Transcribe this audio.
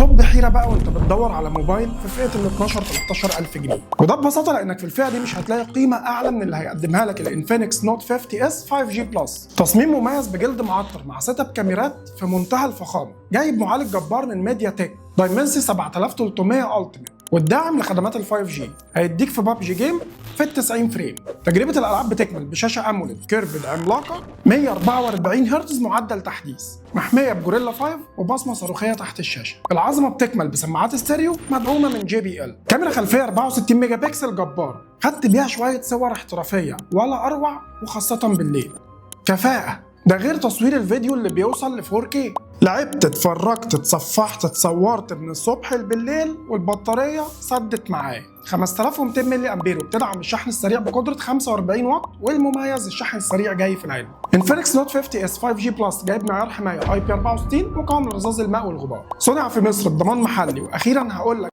هتطب حيره بقى وانت بتدور على موبايل في فئة ال 12 13 الف جنيه، وده ببساطة لانك في الفئة دي مش هتلاقي قيمة اعلى من اللي هيقدمها لك ال Infinix Note 50 S 5G Plus. تصميم مميز بجلد معطر مع setup كاميرات في منتهى الفخامه، جايب معالج جبار من MediaTek Dimensity 7300 Ultimate والداعم لخدمات ال 5G، هيديك في PUBG game في ال 90 frame. تجربه الالعاب بتكمل بشاشة AMOLED curved عملاقة 144 هرتز معدل تحديث، محمية بجوريلا 5 وبصمه صاروخيه تحت الشاشه. العظمة بتكمل بسماعات ستيريو مدعومة من JBL. كاميرا خلفية 64 ميجا بكسل جبار، خدت بيها شوية صور احترافية ولا اروع وخاصة بالليل. كفاءة، ده غير تصوير الفيديو اللي بيوصل ل 4K. لعبت، اتفرجت، اتصفحت، اتصورت من الصبح بالليل والبطاريه سدت معايا. 5200 ملي امبير وبتدعم الشحن السريع بقدره 45 واط، والمميز الشحن السريع جاي في العلبة. Infinix Note 50 S 5G Plus جايب معيار حماية IP 64 مقاوم لرذاذ الماء والغبار. صنع في مصر بضمان محلي. واخيرا هقول لك